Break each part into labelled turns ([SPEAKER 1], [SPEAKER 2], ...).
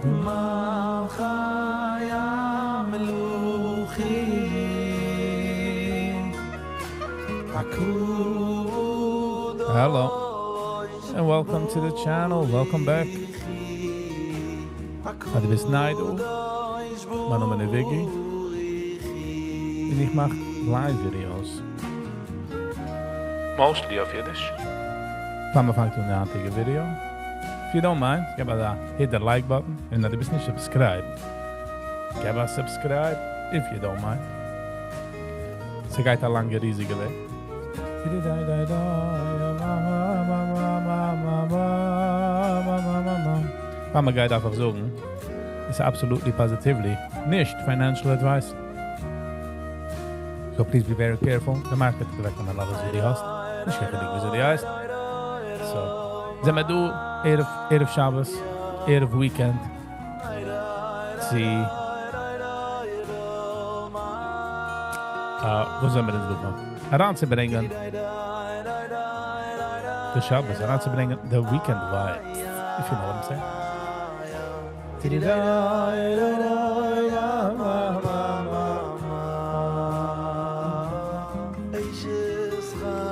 [SPEAKER 1] Hello and welcome to the channel, welcome back. אז דו ביסט ניי דא, מיין נאמען איז Viggy, און איך מאך live videos. Mostly אויף אידיש. פאר מען פאנגט אן די היינטיגע video, if you don't mind, געב א hit the like button, און אז דו ביסט נישט subscribed, געב א subscribe, if you don't mind. ס'גייט א לאנגע ריזיגע וועג. פאר מען גייט דארף איך זאגן, איז absolutely positively נישט financial advice. So please be very careful, די market האט אוועקגענומען אלעס וואס דו האסט, נישט קיין חילוק וויאזוי דו הייסט. So, זעמער דא ערב ערב שבת, ערב weekend, צו וואס זעמער אונז דא פאר? אריינצוברענגען די שבת, אריינצוברענגען די weekend vibes, if you know what I'm saying.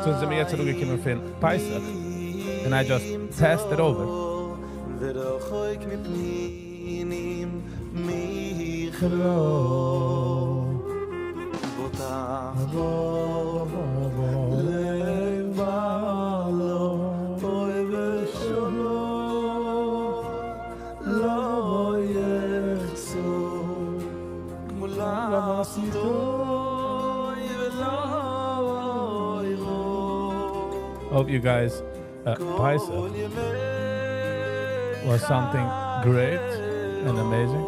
[SPEAKER 1] So זעמיר יעצט אראפגעקומען פון פסח, און I just passed it over. Hope you guys Pesach was something great and amazing.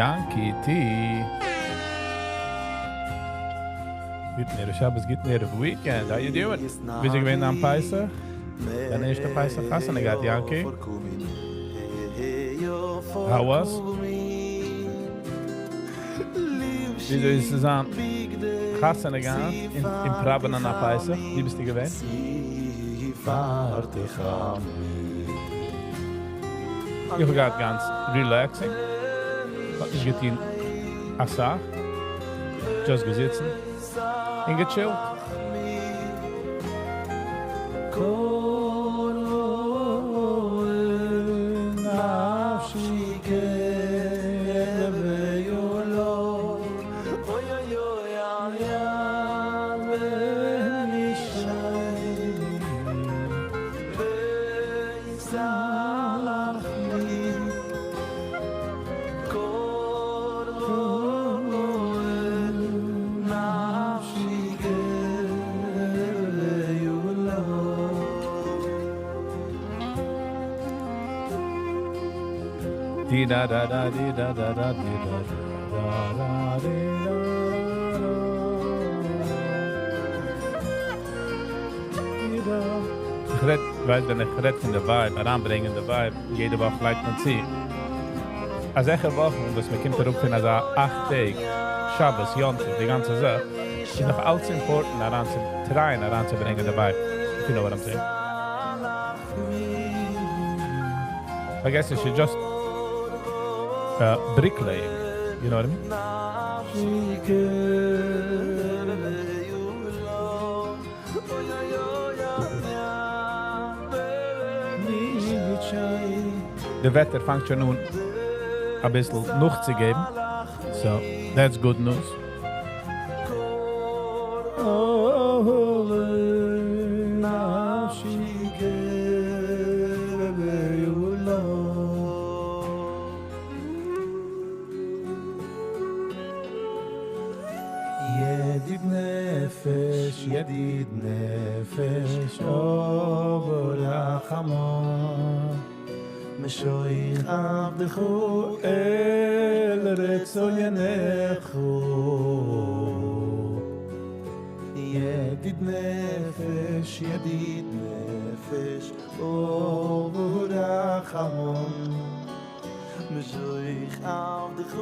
[SPEAKER 1] Yankee T. גוטן ערב שבת, גוטן ערב weekend, how you doing? וויאזוי געווען דיין פסח? דיין ערשטע פסח חתונה געהאט Yankee? How was? וויאזוי איז עס זיין חתונה געהאט און פראווענען א פסח? ווי ביסטו געווען? איך האב געהאט גאנץ relaxing, האט נישט געטון אסאך, just געזיצן און געטשילט. איך רעד, ווייסט ווען איך רעד פון די vibe, אריינברענגען די vibe, יעדע וואך לייגט מען צו. אזעלכע וואכן וואס מען קומט אראפ פון אזא אכט טעג, שבת, יום טוב, די גאנצע זאך, איז נאך אלץ important אריינצו טרייען אריינצוברענגען די vibe, if you know what I'm saying. פארגעס נישט, ס'איז just bricklaying, you know what I mean? די וועטער פאנגט שוין אן אביסל נאכצוגעבן, so that's good news. נפש אב ורחמו משויך עבדך אל רצונך ידיד נפש ידיד נפש אב ורחמו משויך עבדך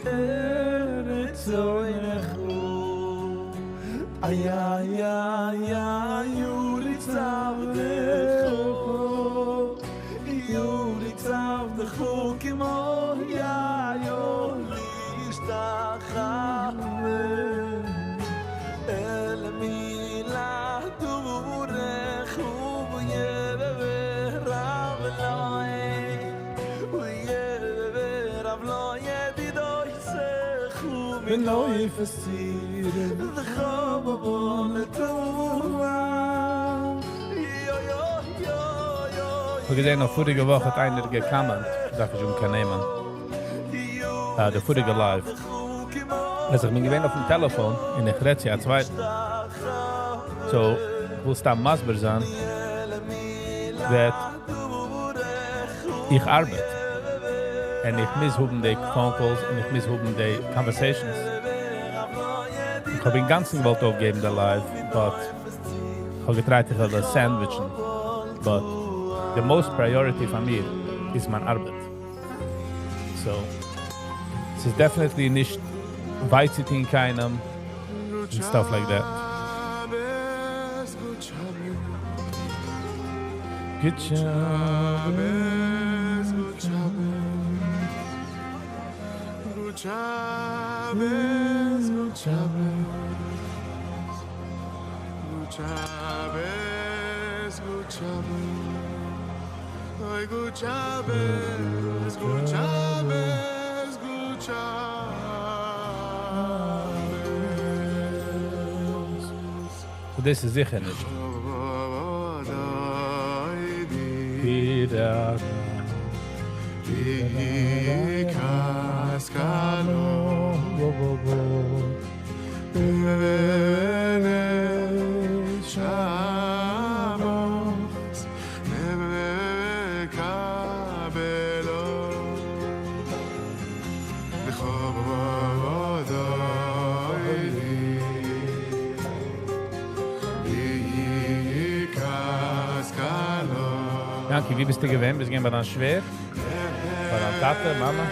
[SPEAKER 1] אל רצונך איי איי איי איי יוריץ עבדך יוריץ עבדך כמו יאיו להשתחווה אל מילה דורך וירב רב לוי וירב רב לוי ידידו יסכו
[SPEAKER 2] ולא יפסיר
[SPEAKER 1] איך האב געזען, נאך פאריגע וואך האט איינער גע comment, דארף איך שוין קיין נעמען, די פאריגע live, אז איך בין געווען אויפן טעלעפאן און איך רעד צו א צווייטן, so איך וויל סתם מסביר זיין, that איך ארבעט, און איך מוז האבן די phone calls און איך מוז האבן די conversations. איך האב אינגאנצן געוואלט אויפגעבן די live, but איך האב גע try ט איך זאל דאס sandwich ן, but the most priority פאר מיר איז מיין ארבעט. So, עס איז definitely נישט וויי צו טון קיינעם and stuff like that. Good Shabbos,
[SPEAKER 2] good Shabbos, good Shabbos, good Shabbos, good Shabbos, good Shabbos, Oy, good Shabbos, good Shabbos, good Shabbos.
[SPEAKER 1] So דאס איז זיכער נישט.
[SPEAKER 2] Wieder.
[SPEAKER 1] Yanky, ווי ביסטו געווען? ביסט געווען ביי דיין שווער? ביי דיין טאטע, מאמע?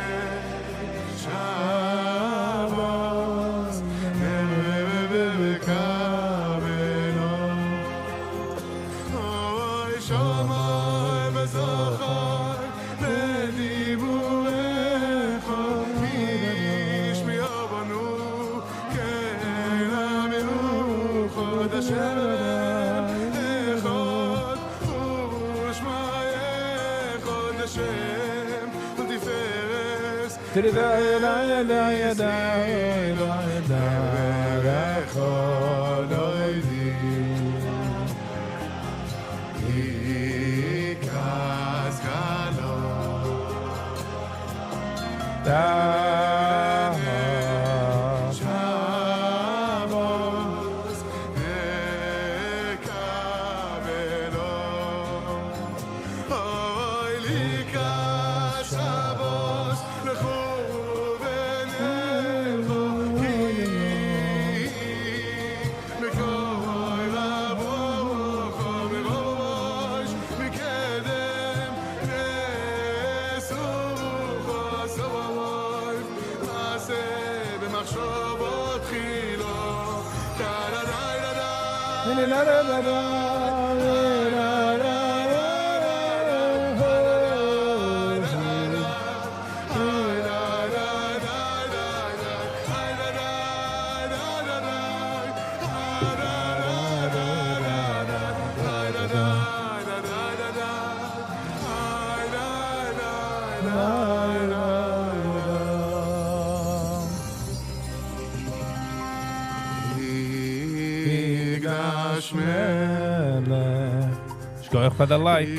[SPEAKER 1] שכוח פאר די like.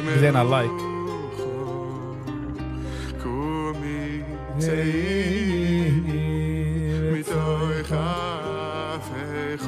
[SPEAKER 1] געזען א like.
[SPEAKER 2] קומי צאי מתוך אפך.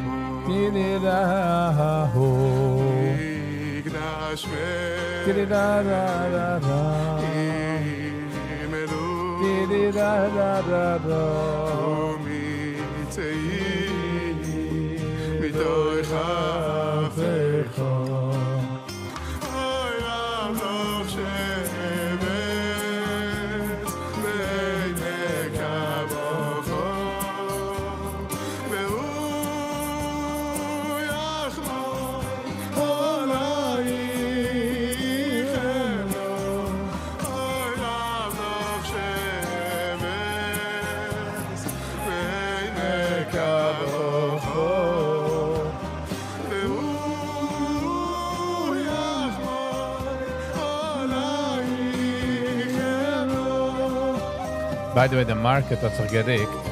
[SPEAKER 1] By the way, די market האט זיך גערוקט.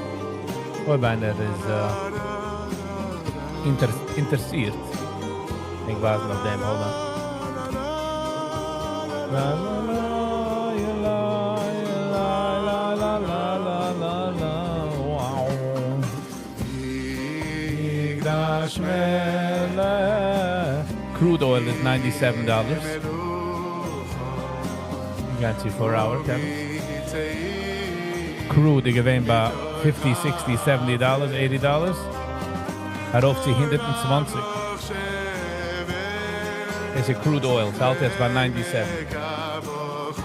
[SPEAKER 1] אויב איינער איז אינטערעסירט. איך ווייס נאך דעם, hold on. La la la la la la la la la la la wow. יקדש מלך. Crude oil is $97. You got to 4 hour, Kevin. Crude איז געווען ביי 50, 60, 70 dollars, 80 dollars. ארויף צו 120. עס איז crude oil, ס'האלט יעצט ביי 97.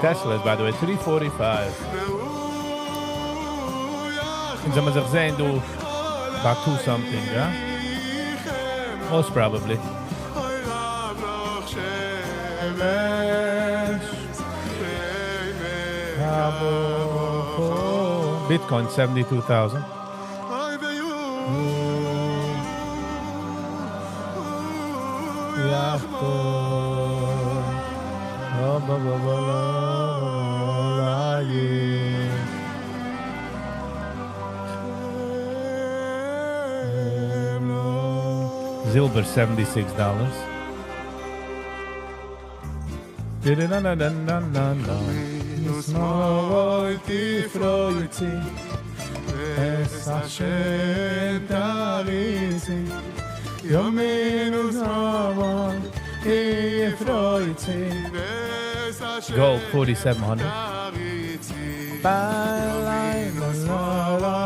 [SPEAKER 1] Tesla is, by the way, 345. און זאל מען זיך זען, דו, ביי 2 something, יא? Most probably. Bitcoin 72,000. Ba, ba, ba, la, la, yeah. זילבער $76. Na-na-na-na-na-na. ושמאל תפרויצי את השם תריצי ימין ושמאל תפרויצי. Gold 4700. Ba la la la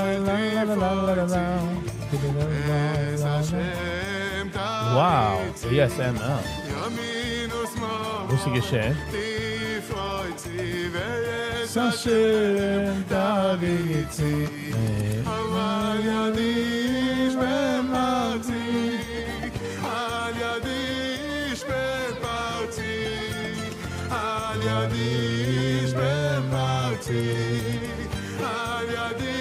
[SPEAKER 1] la la la la la. Wow, ASML. וואס איז געשען? השם תריצי
[SPEAKER 2] על ידי בן על ידי בן על ידי בן על ידי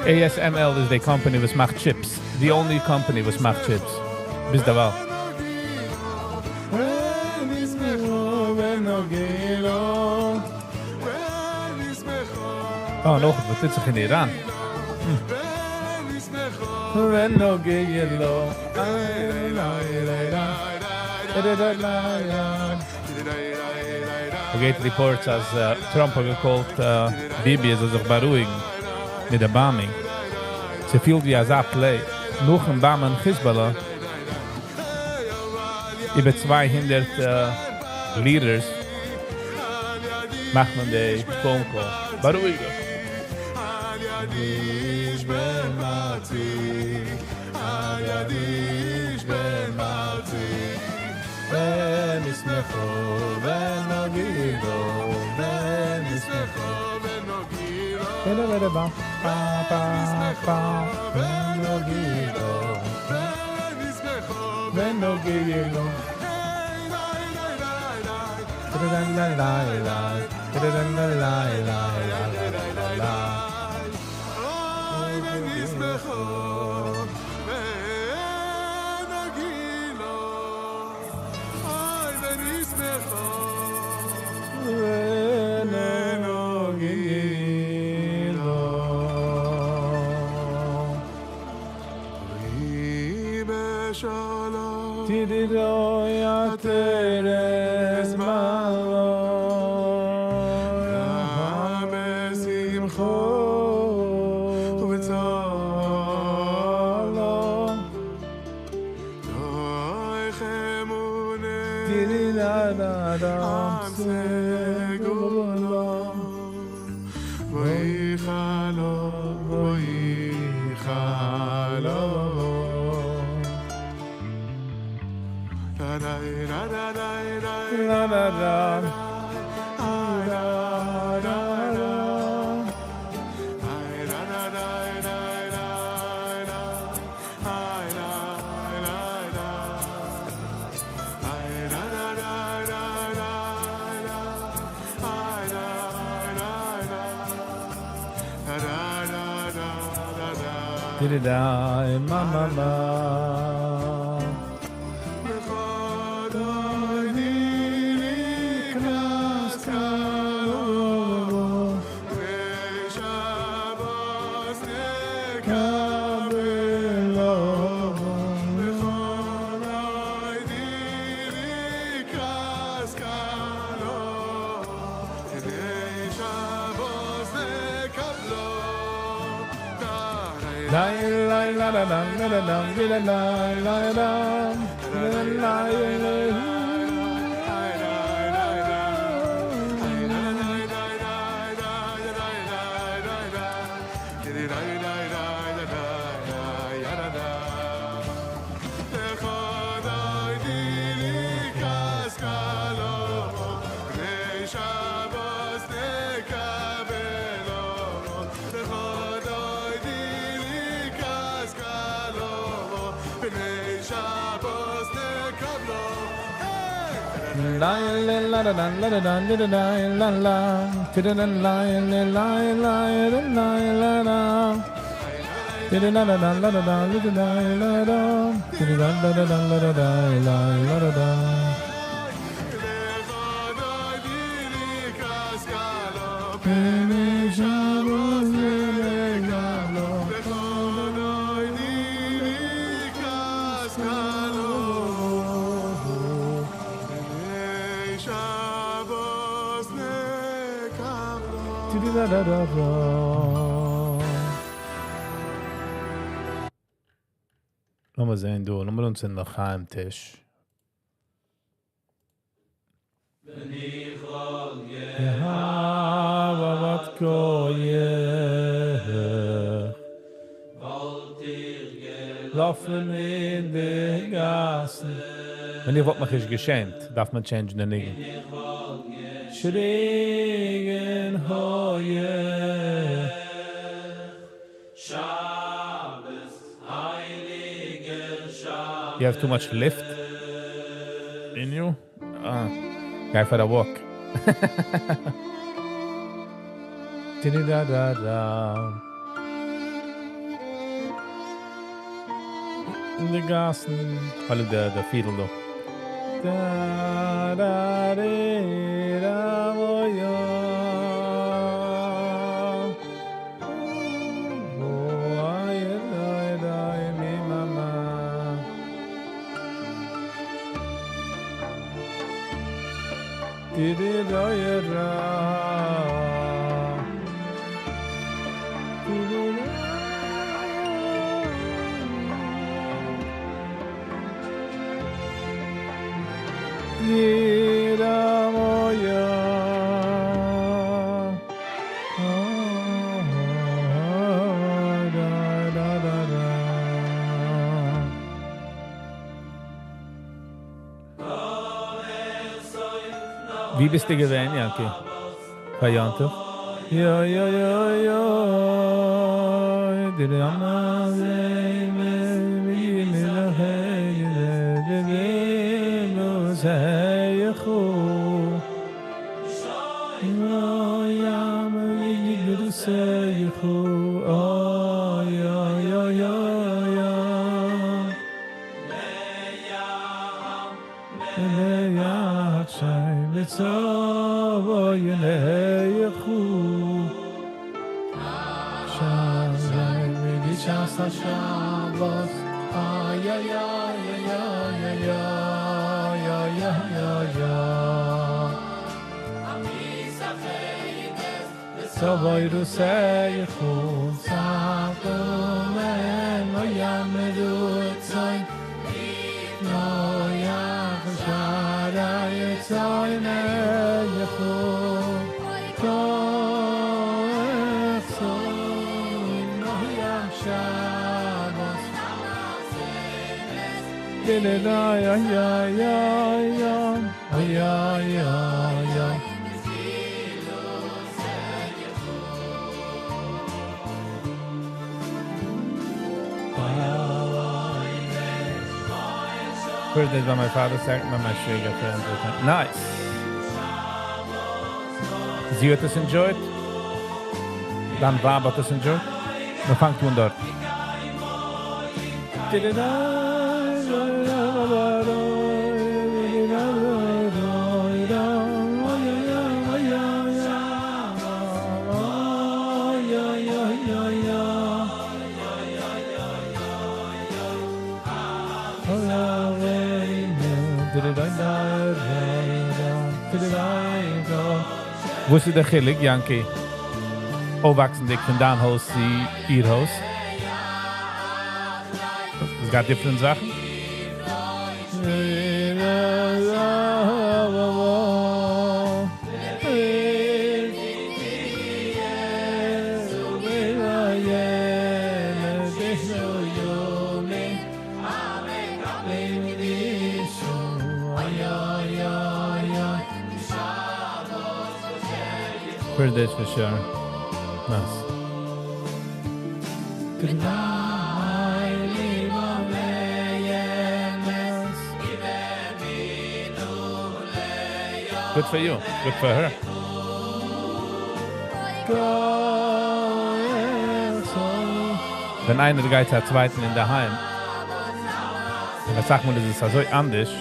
[SPEAKER 1] ASML איז די company וואס מאכט chips. The only company וואס מאכט chips. ביז דערווייל. ונגילה. Oh, נאך, וואס טוט זיך אין איראן? ונגילה. לה. גייט reports אז Trump האט גע call ט ביבי זאל זיך בארואיגן מיט די bombing. ס'פילט ווי אזא play. נאכן bomb ען Hezbollah איבער 200 leaders מאכט מען די phone call. בארואיגן.
[SPEAKER 2] ידיש בן מרצי, על ידיש בן מרצי, ונשמחו ונגידו, ונשמחו ונגידו,
[SPEAKER 1] ba, ba, ba, ונגידו,
[SPEAKER 2] ונשמחו
[SPEAKER 1] ונגידו. La la la la, la la la la la la la.
[SPEAKER 2] אוי ונשמחו ונגילה, אוי ונשמחו
[SPEAKER 1] ונגילה.
[SPEAKER 2] ויהי בשלום
[SPEAKER 1] תדידו יתרס malo
[SPEAKER 2] גם בשמחו ובצהלו. עם סגולה ויחלו ויחלו
[SPEAKER 1] La la la. Di-di-da, ma ma ma. לאמיר זעהן דא, לאמיר אנצינדן לחיים טיש. לויפן אין די גאסן. ווען איך וואלט מיך נישט געשעמט, דארף מען change ן די ניגון. שריגן הויעך. You have too much lift in you? Ah, גיי פאר א walk. Tididadada. אין די גאסן. האלו די די פידל דא. Da da di da wo yo. Wo ay ay ay mi mama. Di di da ye ra. Di di da. Di da mo ya. Da da da da. ווי ביסטו געווען, יענקי? ביי יום טוב? יא יא יא יא די די אמא זיי מי מי לה היי די די מו זיי חו יא יא מי די די זיי חו אוי יא יא יא יא First day by my father, second by my שוויגער friends. Nice. זי האט עס enjoyed? דיין ווייב האט עס enjoyed? מען פאנגט אן דארט. וואס איז דער חילוק, יענקי? אויפוואקסנדיג פון דיין הויז צו איר הויז? עס גאט different זאכן? First days for sure. Nice. Good for you. Good for her. ווען איינער גייט צו א צווייטן אין דער היים, און זאג מאל, דאס איז אזוי אנדערש,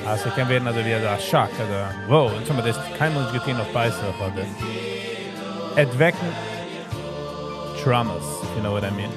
[SPEAKER 1] אז עס קען ווערן אזוי ווי א shock, אדער wow, און צום דאס קיינמאל נישט געטון אויף פסח, אדער ערוועקן traumas, if you know what I mean.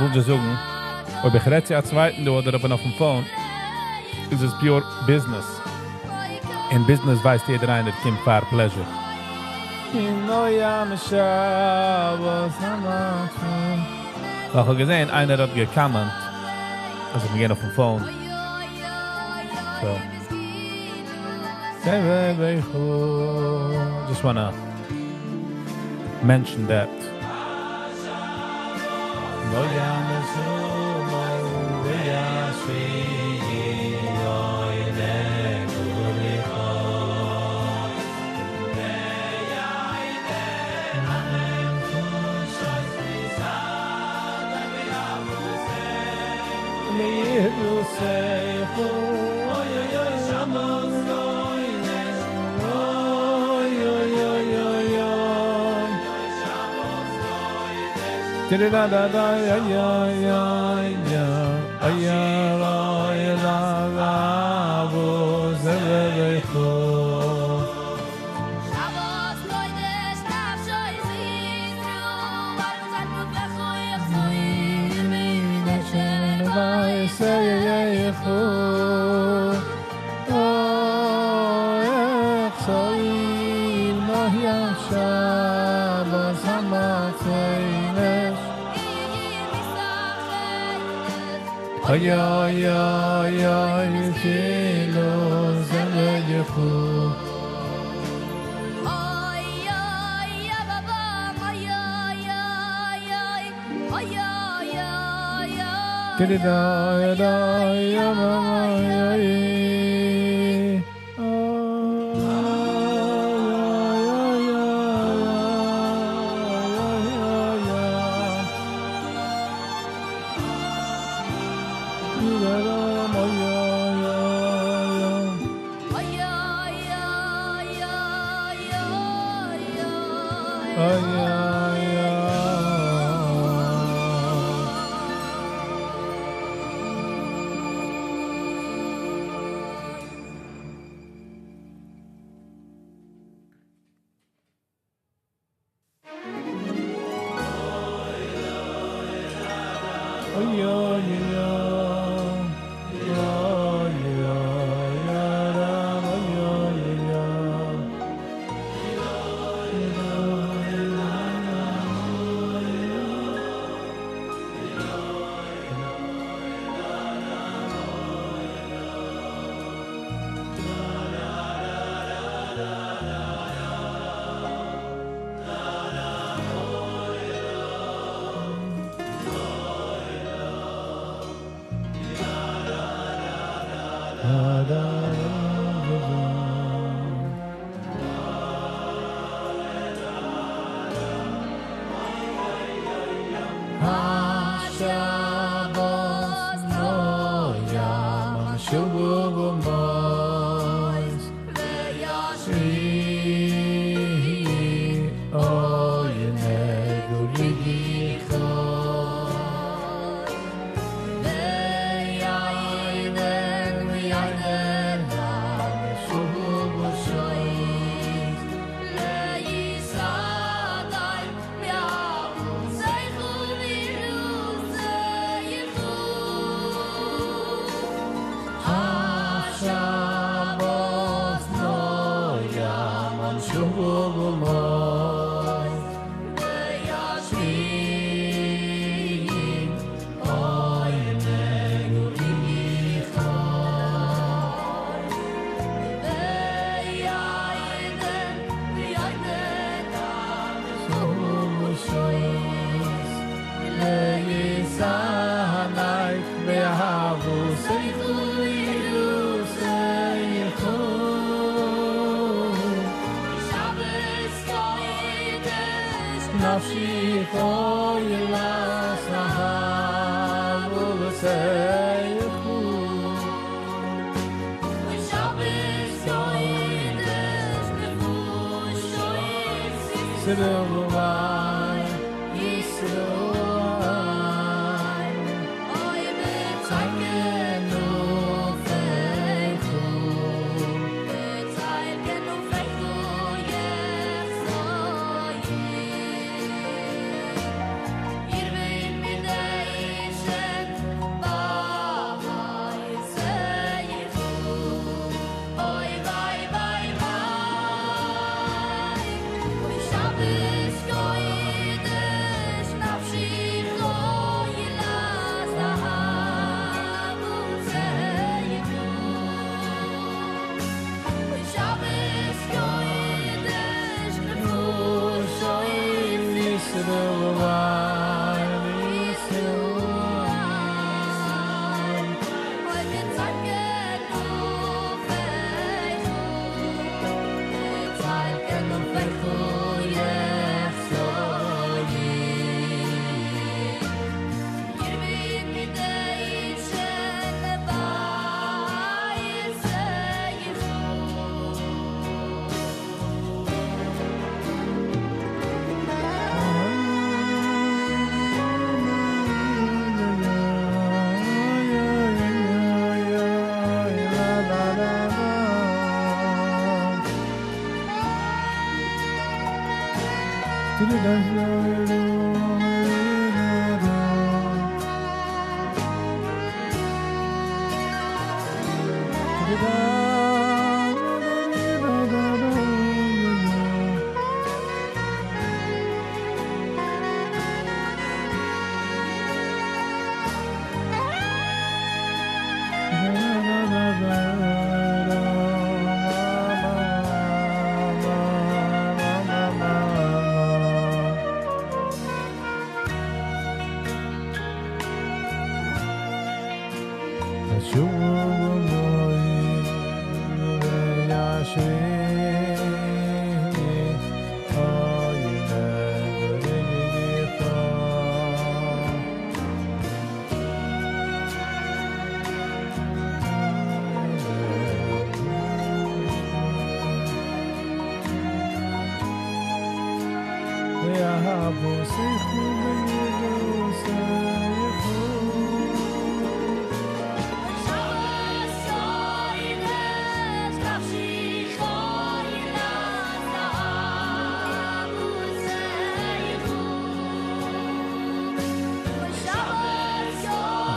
[SPEAKER 1] וויל דיר זאגן, אויב איך רעד צו א צווייטן דא אדער אויף אויפן phone, איז עס pure business. אין business ווייסט יעדער איינער, קומט פאר pleasure. איך האב געזען, איינער האט גע comment, אז איך גיי אויפן phone. So. Just wanna mention that.
[SPEAKER 2] Sure.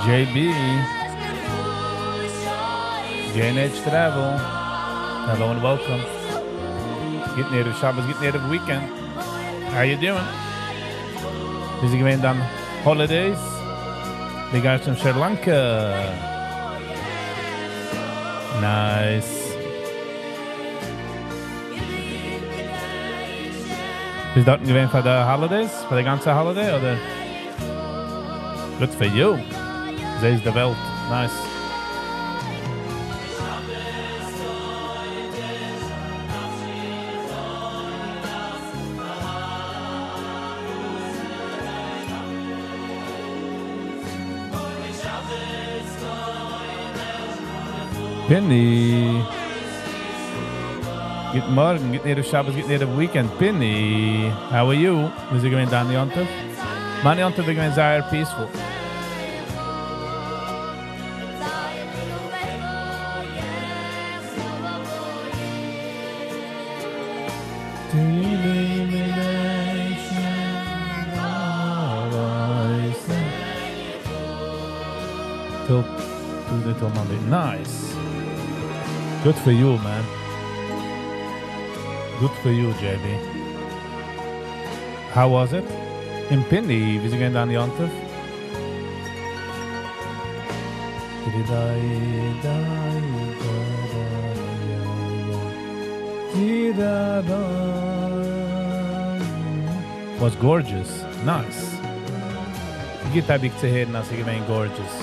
[SPEAKER 1] JB, JNH Travel. Hello and welcome. גוטן ערב שבת, גוטן ערב weekend. How you doing? ווי געווען דיין holidays? ווי גייסט אין Sri Lanka? Nice. ביסט דארט געווען פאר די holidays? פאר די גאנצע holiday אדער? Good for you. זעסט די וועלט. Nice. Penny. גוט מארגן, גוטן ערב שבת, גוטן ערב weekend. Penny, how are you? ווי געווען דיין יום טוב? מיין יום טוב געווען זייער peaceful. Till Tuesday till Monday. Nice. Good for you, man. Good for you, JB. How was it? In Pindi, ווי געווען דיין יום טוב? Was gorgeous. Nice. גוט האב איך צו הערן, אז ס'איז געווען gorgeous.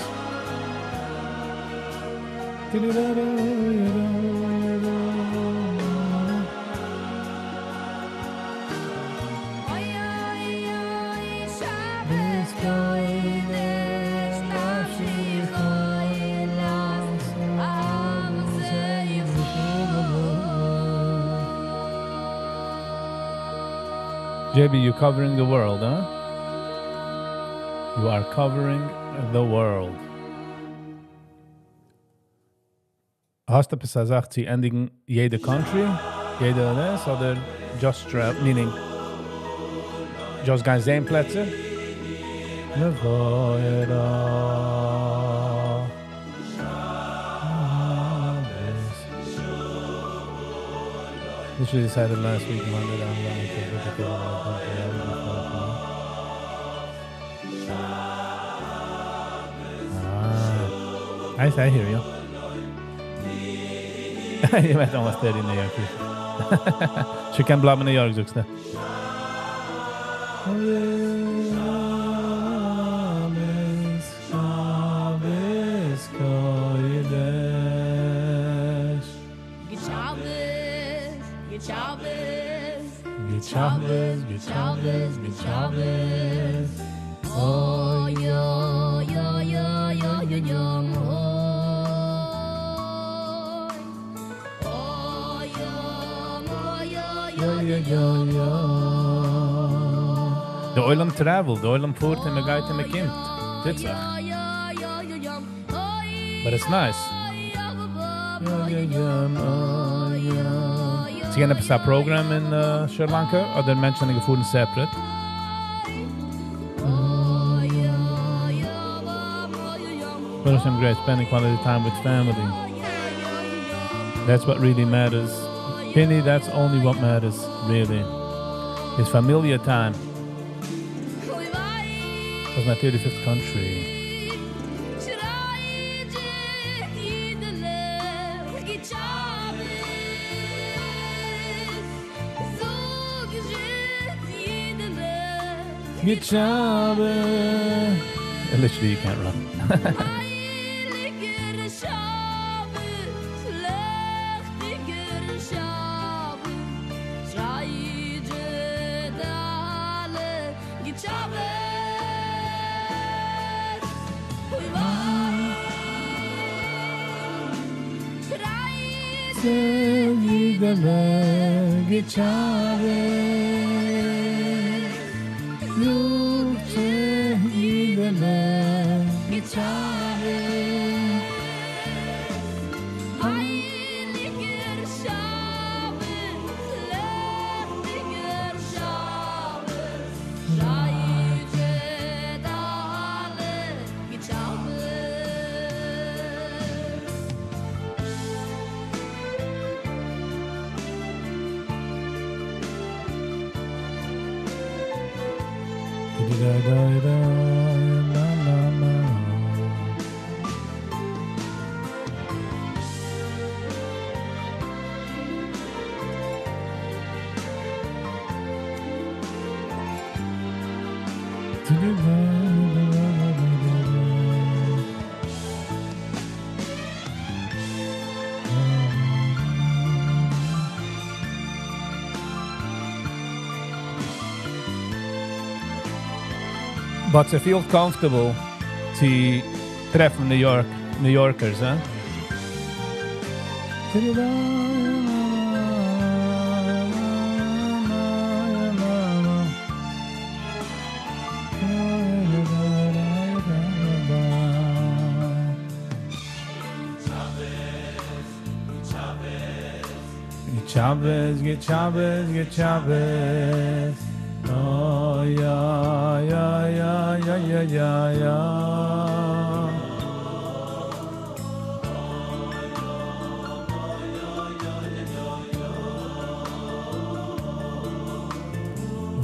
[SPEAKER 1] JB, you're covering the world, huh? You are covering the world. האסטו עפעס א זאך צו ענדיגן יעדע country? יעדע דאס? אדער just travel, meaning just גיין זען פלעצער? נבואה. This was decided last week, Monday, I'm going to visit the country. Ah, I hear you. You met almost 30 in New York. She can בלייבן אין New York, זאגסטו.
[SPEAKER 3] Good Shabbos,
[SPEAKER 1] good Shabbos, good Shabbos.
[SPEAKER 3] Oh, yo, yo, yo, yo, yo, yo, oh, yo, yo, yo, yo, yo, yo.
[SPEAKER 1] דער עולם travel, דער עולם פארט און מ'גייט און מ'קומט. טוט זיך. But it's nice. איז געווען עפעס א program אין Sri Lanka אדער מענטשן זענען געפארן separate? But I'm great spending quality time with family. That's what really matters. Penny, that's only what matters, really. It's familiar time. It was my 35th country. גוט שבת. Literally, you can't run.
[SPEAKER 3] הייליגער שבת, ליכטיגער שבת, שרייט אלע, גוט שבת. אוי וויי, שרייט
[SPEAKER 1] יידעלע, גוט שבת.
[SPEAKER 3] Heiliger Schabes, lichtiger Schabes, Scheidet alle Gitschabes.
[SPEAKER 1] But to feel comfortable צו טרעפן New York, New Yorkers, eh? Get Shabbos, get Shabbos, get Shabbos. Oh, yeah, yeah, yeah, yeah, yeah, yeah, yeah.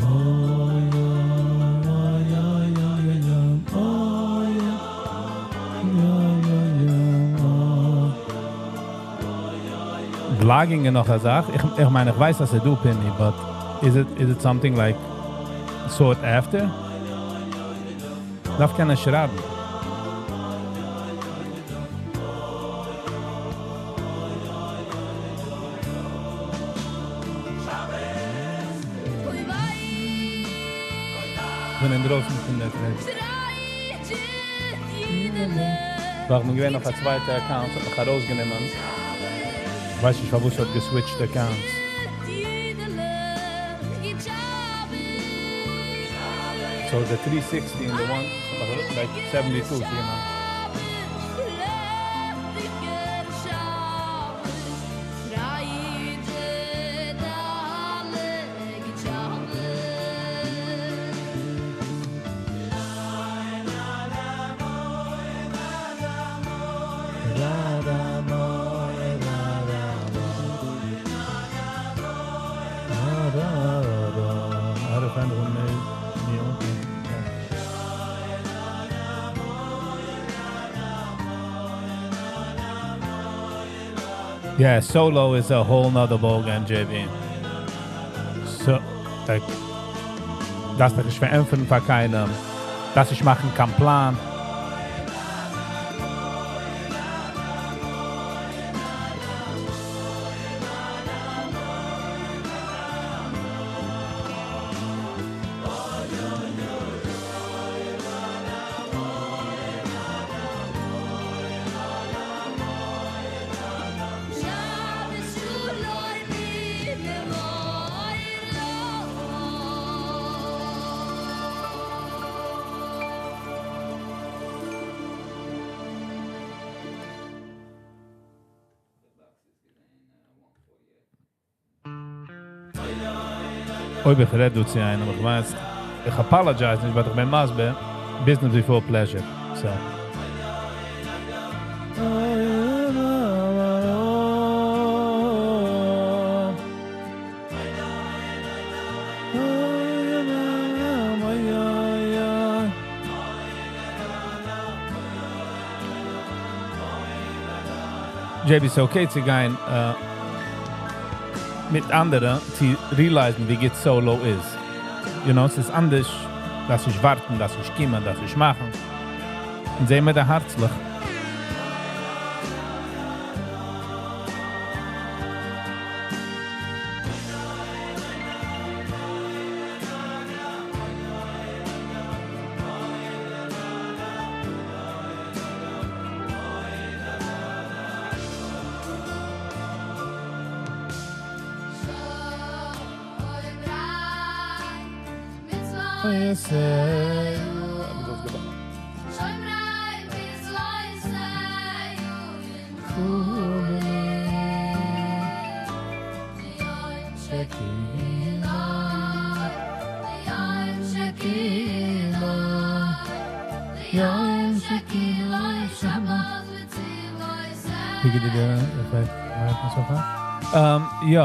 [SPEAKER 1] Oh, yeah, yeah, yeah, yeah, yeah. Oh, yeah, yeah, yeah, yeah. Oh. Vlogging איז נאך א זאך. איך מיין, איך ווייס, אז דו Pinny, but is it something like sought after? דארף קענען שרייבן.
[SPEAKER 3] Oi wei,
[SPEAKER 1] בין אין דרויסן פון דער טרעפ.
[SPEAKER 3] שרייט
[SPEAKER 1] ווייל איך בין געווען אויף א צווייטע account, האט מיך ארויסגענומען. ווייס נישט, פארוואס האט גע switched accounts. So the 360 and the one, like 72. I had a friend who made me open. Yeah, solo is a whole nother ballgame, JB. So, like, דאס איז פארענטפערן פאר קיינעם. דאס איך מאכן קיין פלאן. אויב איך רעד דא צו איינעם, איך ווייס, איך apologize נישט, but איך בין מסביר, business before pleasure. So. JB, ס'איז okay צו גיין מיט אנדערע צו realize ן, ווי גוט solo איז. עס איז אנדערש, דאס איז ווארטן, דאס איז קומען, דאס איז מאכן. און זעען מיר דא הערצליך. ווי גייט די effect so far? יא,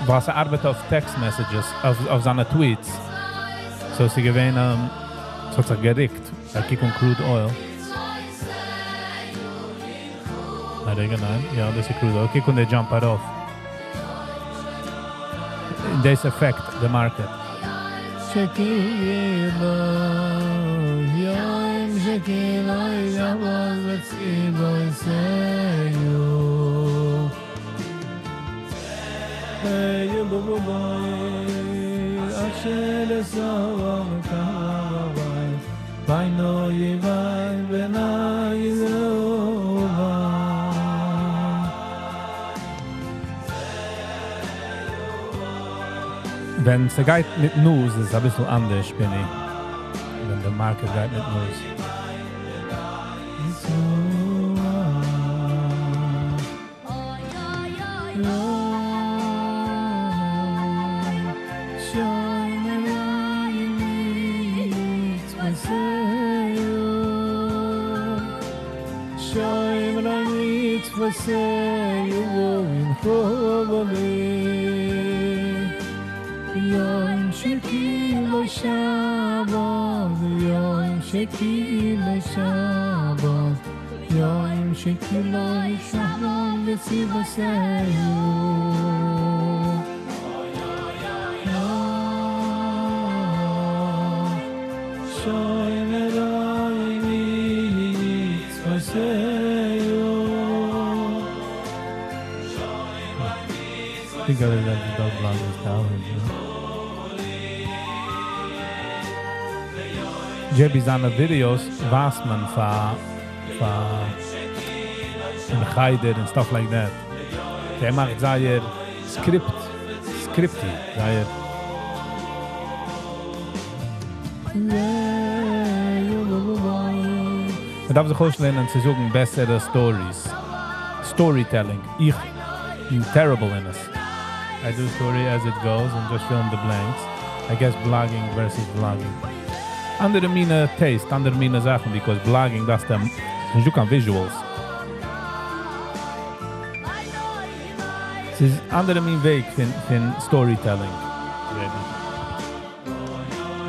[SPEAKER 1] וואס ער ארבעט אויף text messages, אויף זיינע tweets. So ס'איז געווען, ס'האט זיך גערוקט. ער קוקט אן crude oil. רגע, ניין. יא, דאס איז crude oil. קוק אן די jump ארויף. דאס affect the market. שקילה, יום שקילה, יבוא וציבו Hey, bu bu אשר לסום קאווי ביי נו יוואי בנאי זובה. ווען ס'גייט מיט news איז א ביסל אנדערש, בין איך. ווען די market גייט מיט news. יום שכי לא שבת, יום שכי לא שבת, יום שכי לא שבת וציבוסהו. I think other than the dog blog is down. JB זיינע videos ווייזט מען פאר פאר אין חדר and stuff like that. ער מאכט זייער script, scripty, זייער. מען דארף זיך אויסלערנען צו זאגן בעסערע stories. Storytelling. איך בין terrible in it. I do story as it goes and just fill in the blanks. I guess blogging versus vlogging. אנדערע מינע taste, אנדערע מינע זאכן, because blogging, דאס דעם, נישט דא קיין visuals. ס'איז אנדערע מין וועג פון, פון storytelling.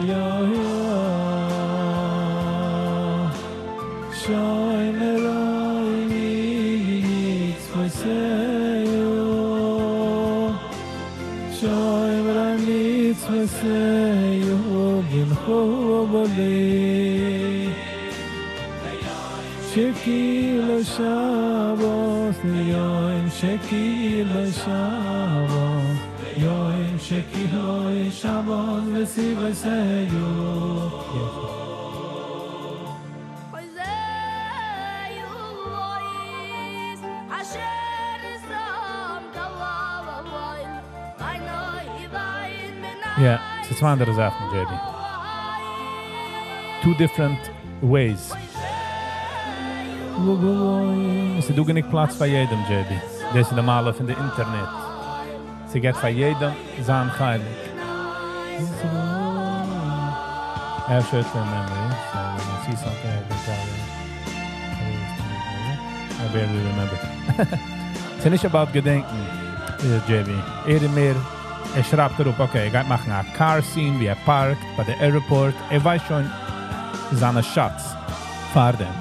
[SPEAKER 1] יא, יא. שומר מצוותיו. שומר מצוותיו בנחובלי. שכי לא שבת, יום שכי לא שבת, יום שכי לא שבת וציבוסהו. Yeah, ס'איז צוויי אנדערע זאכן, JB. Two different ways. ס'איז דא גענוג פלאץ פאר יעדעם, JB. דאס איז די מעלה פון די אינטערנעט. ס'געט פאר יעדעם זיין חלק. I have short-term memory, so when I see something I can tell you. I barely remember. ס'איז נישט about געדענקען, JB. ער מער, ער שרייבט אראפ, okay, ער גייט מאכן א car scene, ווי ער parked ביי די airport. ער ווייסט שוין זיינע shots פאר דעם.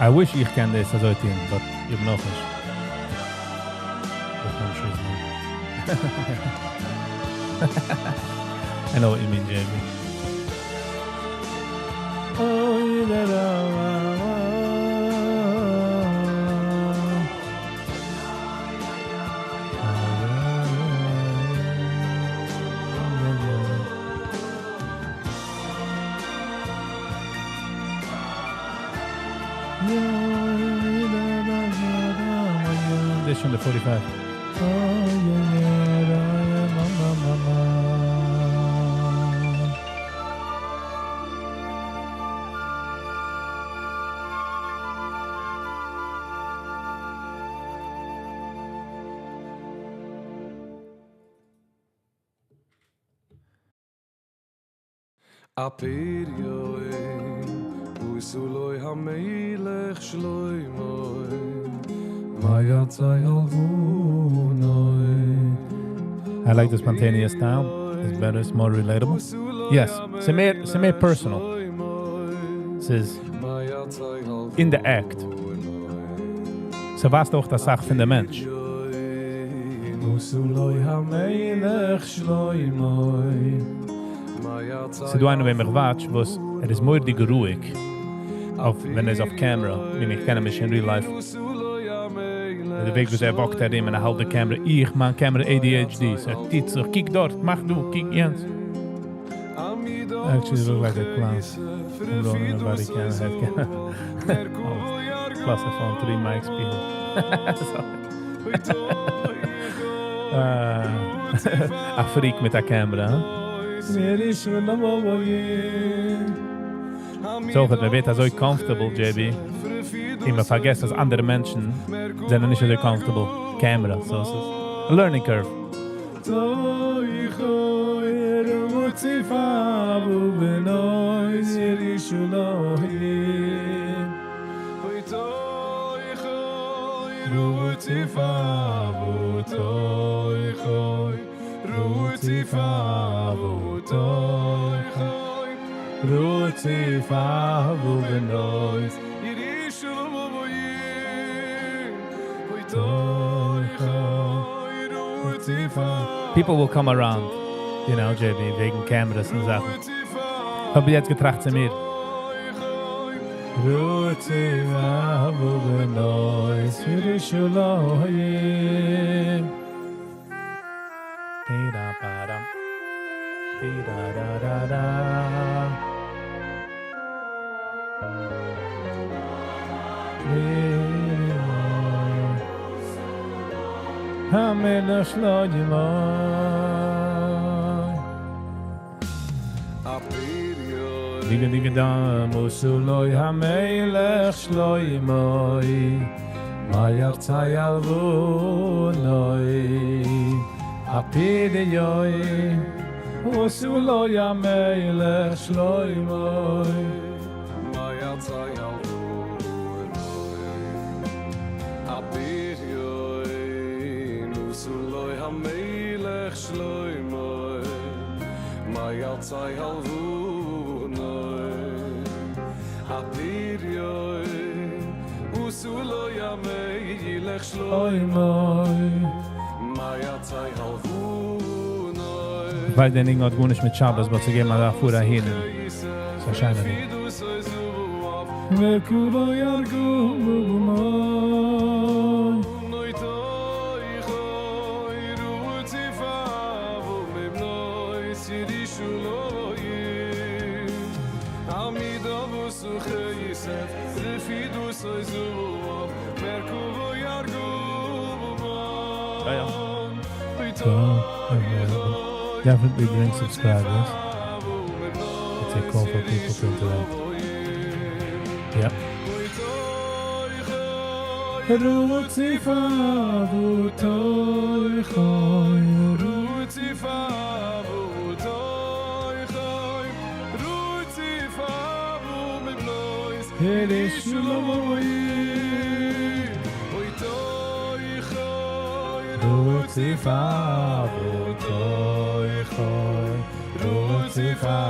[SPEAKER 1] I wish איך קען דאס אזוי טון, but איך בין נאך נישט. איך קען שוין נישט. I know what you mean, JB. Oh, la, la, la, la. This from the 45. Oh, yeah, yeah, yeah, ma, ma, ma, ma. I like the spontaneous style. It's better, it's more relatable. Yes, ס'איז מער personal. ס'איז in the act. ס'ווייזט אויך די זאך פון דער מענטש. עשו המלך שלמה. ס'דא איינער, וועם איך watch, וואס ער איז מורא'דיג רואיג. אויף, ווען ער איז אויף camera, ווי איך קען אים נישט in real life. דער וועג, ווי ער walkט ארום און ער האלט די camera. איך, מיין camera ADHD. ער טוט זיך, קוק דארט, מאך דו, קוק יענץ. Actually look like a clown. I'm rolling a body camera, head camera. Oh, plus I found three mics people. Sorry. A freak מיט א camera, huh? So, מען ווערט אזוי comfortable, JB. און מען פארגעסט, אז אנדערע מענטשן זענען נישט אזוי comfortable. Camera, so עס איז a learning curve. People will come around, JB, וועגן cameras און זאכן. האב איך יעצט געטראכט צו מיר. רוצי אבו בנויס ירושלים. Di-da-ba-dam. Di-da-da-da-da. Di-da. המלך שלמה. דיגה דיגה דם, עשו לו המלך שלמה. מה ירצה ילבונוי. אפידיוי, עשו לו המלך שלמה.
[SPEAKER 2] מה יצא ילבונוי. אפידיוי, עשו לו המלך שלמה. מה יצא ילבונוי. אפידיוי, עשו לו המלך שלמה. מה יצא ילבונוי.
[SPEAKER 1] איך ווייס, דער ניגון האט גארנישט מיט שבת, אבער ס'געבן מיר א פאר אהין. ס'איז א שיינער ניגון. מרכבה ירגומו. יא. So, definitely bring subscribers. It's a call for people to interact. Yep. רוציפה ותויכוי
[SPEAKER 2] רוציפה ותויכוי רוציפה ומבלויס
[SPEAKER 1] ירושלים.
[SPEAKER 2] אוי תויכוי
[SPEAKER 1] רוציפה ותויכוי רוציפה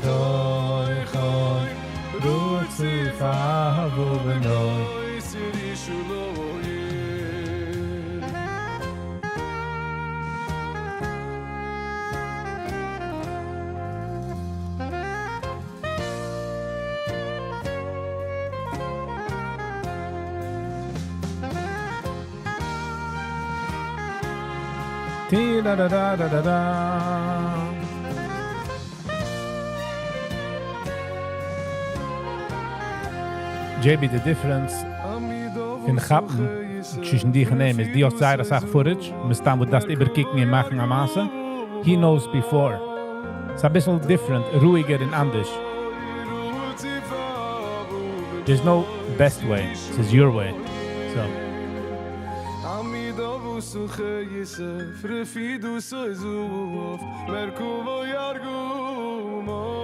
[SPEAKER 1] ותויכוי רוציפה ובנוי.
[SPEAKER 2] ירושלים.
[SPEAKER 1] Ti da da da da da da. JB, the difference פון כאפן צווישן דיך און אים איז, דו האסט זייער א סאך footage, מסתם וואס דארפסט איבערקוקן און מאכן א מעשה. He knows before. ס'איז א ביסל different, רואיגער און אנדערש. There's no best way. It's your way. So.
[SPEAKER 2] עמידו וסוכה יסף, רפידו סויזוף, מרכובו ירגומו.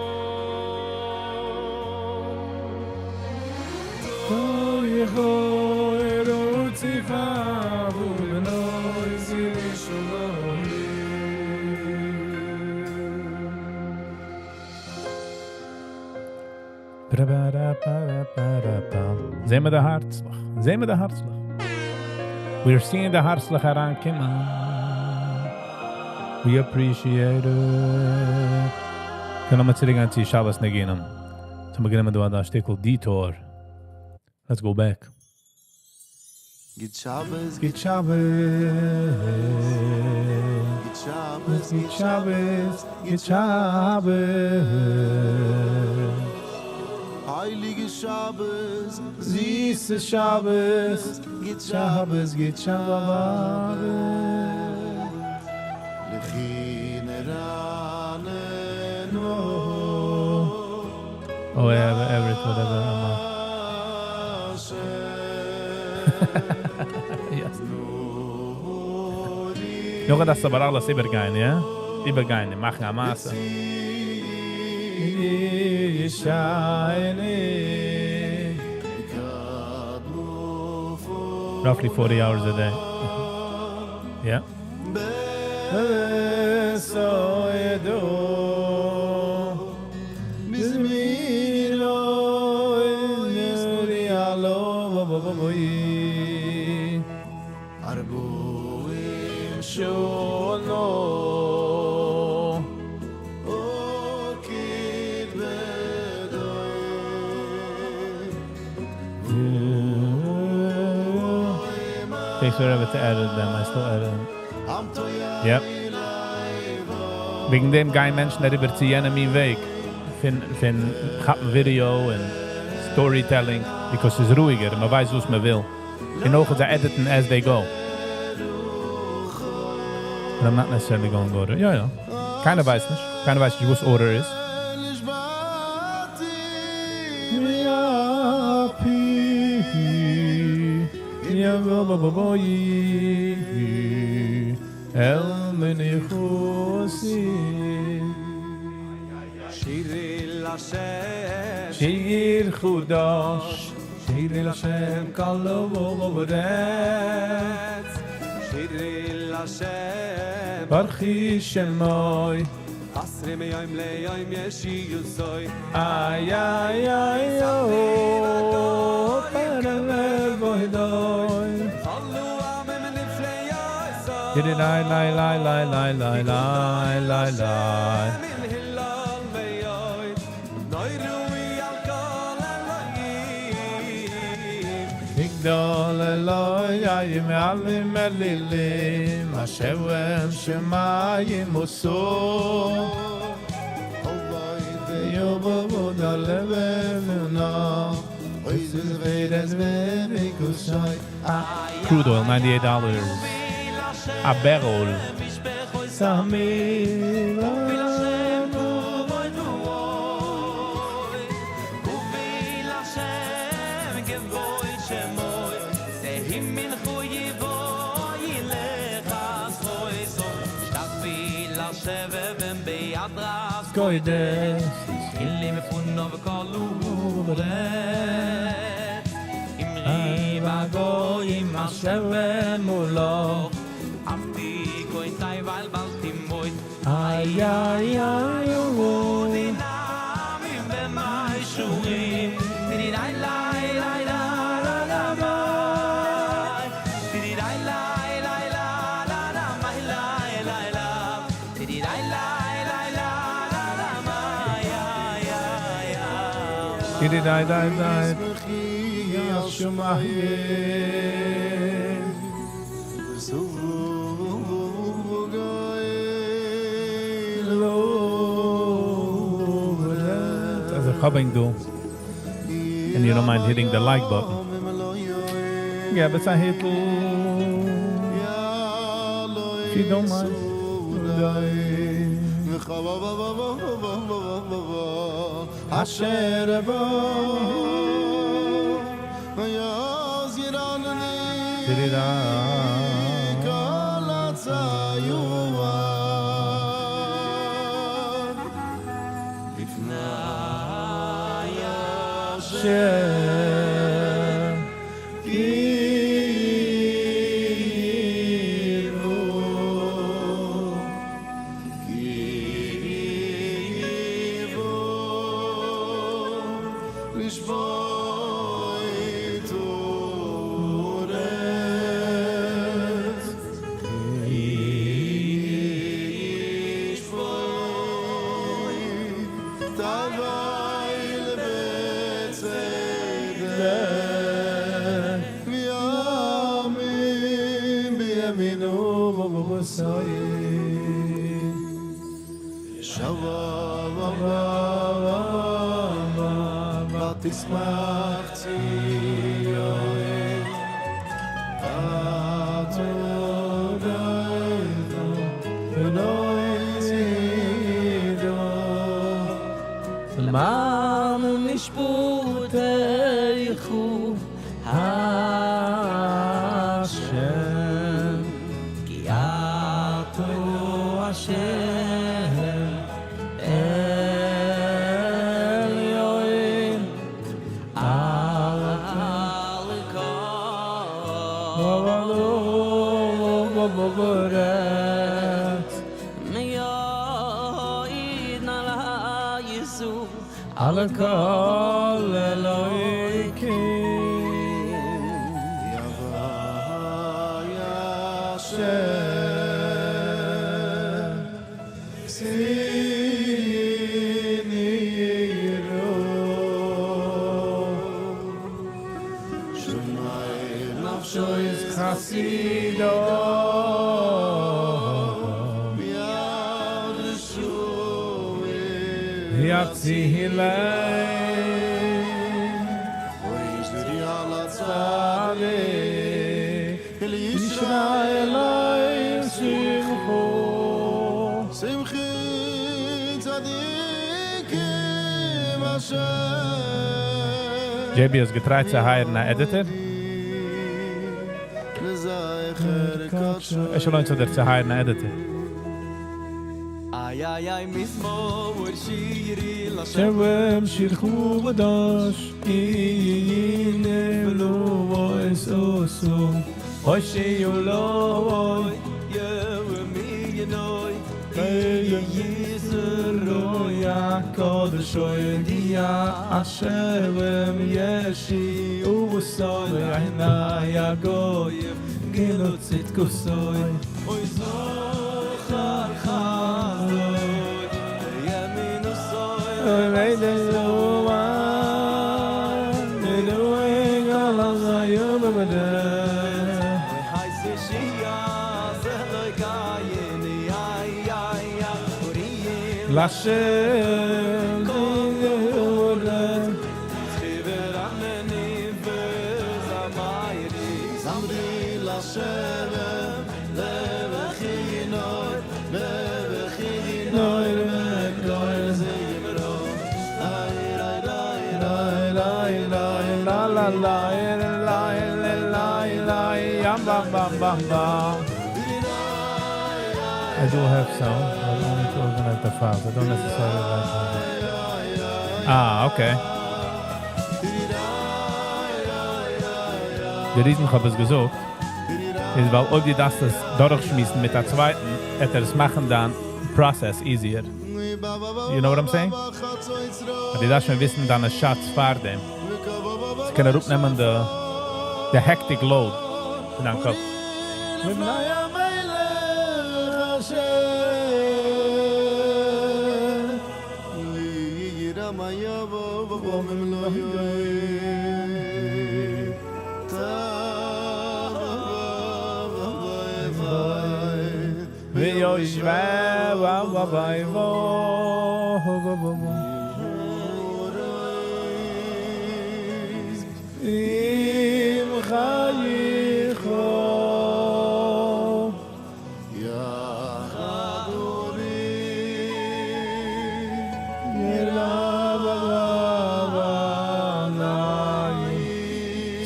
[SPEAKER 1] זעען מיר די הארצלעך. זעען מיר די הארצלעך. We are seeing די הארצלעך אריינקומען. We appreciate it. קענען מיר צוריקגיין צו שבת ניגונים. סאו מיר גייען דא א שטיקל detour. Let's go back.
[SPEAKER 4] גוט שבת,
[SPEAKER 1] גוט שבת.
[SPEAKER 4] גוט שבת,
[SPEAKER 1] גוט שבת, גוט שבת.
[SPEAKER 4] הייליגע שבת,
[SPEAKER 1] זיסע שבת,
[SPEAKER 4] גוט
[SPEAKER 1] שבת, גוט שבת.
[SPEAKER 4] לכי נרננו.
[SPEAKER 1] Oh, yeah, every, whatever. I'm, yes. נאך דאס אבער אלעס איבערגיין, יא? איבערגיין, מאכן א מעשה. שיינע. Roughly 40 hours a day. Yeah. So do Bismillah
[SPEAKER 4] ארבעים
[SPEAKER 1] שנה
[SPEAKER 4] אוקיד בדוי
[SPEAKER 1] Takes forever to edit them. I still edit them. Yep. וועגן דעם גייען מענטשן אריבער צו יענעם מין וועג. פון, פון כאפן video און storytelling. Because ס'איז רואיגער. מען ווייסט, וואס מען וויל. און אויך זיי editen as they go. But I'm not necessarily going order. יא, יא. קיינער ווייסט נישט. קיינער ווייסט נישט, וואס order איז.
[SPEAKER 4] נשבעתי
[SPEAKER 1] באפי יבוא אל מנוחתי
[SPEAKER 2] שירי להשם
[SPEAKER 1] שיר חדש שירי להשם כל הארץ
[SPEAKER 2] שירי להשם
[SPEAKER 1] ברכי שמו
[SPEAKER 2] עשרים יום ליום ישועתו
[SPEAKER 1] איי איי איי או פרלב אוי
[SPEAKER 2] עלו עמים נפלאותיו
[SPEAKER 1] Did it lai lai lai lai lai lai lai lai lai
[SPEAKER 2] מן הלל מאוד נוראו על כל אלוהים
[SPEAKER 1] מגדל אלוהים מעלים אלילים אשר שמים עשו יובו דלבנה Crude oil, $98 a barrel. סמי
[SPEAKER 5] להשם כבוד שמו תהי מנחו יבוא ילך שתפי לשבב ביד רב
[SPEAKER 1] קודש
[SPEAKER 5] אילי מפונו וקולו ברץ אמרי בגויים אשר מולו עבדי כהן תיבל בל תמות
[SPEAKER 1] איי איי איי אוי
[SPEAKER 5] דינמים במישורים דידי לי לי לי לי לי דידי לי לי לי לי לי לי לי לי דידי לי לי לי לי לי
[SPEAKER 1] דידי דיי דיי דיי
[SPEAKER 4] שמחי
[SPEAKER 1] על שמיים
[SPEAKER 4] וסוג
[SPEAKER 1] לא As a coming do and you don't mind hitting the like button. Yeah, but I hit if you don't mind. אשר בו
[SPEAKER 4] ויעז ירנני
[SPEAKER 1] דידי
[SPEAKER 4] כל הציור לפני
[SPEAKER 1] אשר JB האסט געטרייט צו hire ן א editor? עס לוינט זיך דיר צו hire ן א editor.
[SPEAKER 2] איי איי איי מזמור שירי
[SPEAKER 1] שם שיר חדש הושיעו לו קודש אוי די אשר ישי ובסוי עיני הגויים גילו צדקוסוי
[SPEAKER 2] אוי זוכר חסדוי ימין וסוי
[SPEAKER 1] אוי מידי לשם I do have some, but only to organize the files. I don't necessarily like them. Ah, okay. די reason איך האב עס געזאגט, איז ווייל אויב דו דארפסט עס דורכשמועסן מיט א צווייטן, וועט ער עס מאכן דיין process easier. You know what I'm saying? אבער דו דארפסט שוין וויסן דיינע shots פאר דעם. עס קען אראפנעמען די די hectic load פון דיין קאפ.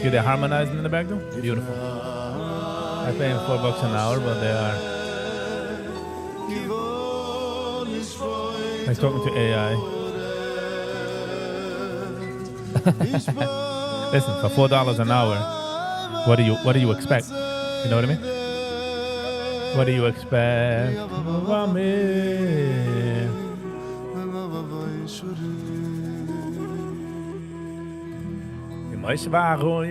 [SPEAKER 1] See they harmonizing in the back though? Beautiful. I pay them 4 bucks an hour, but they are like talking to AI. Listen, for $4 an hour, what do you expect? You know what I mean? What do you expect from me? מוישה ואהרון,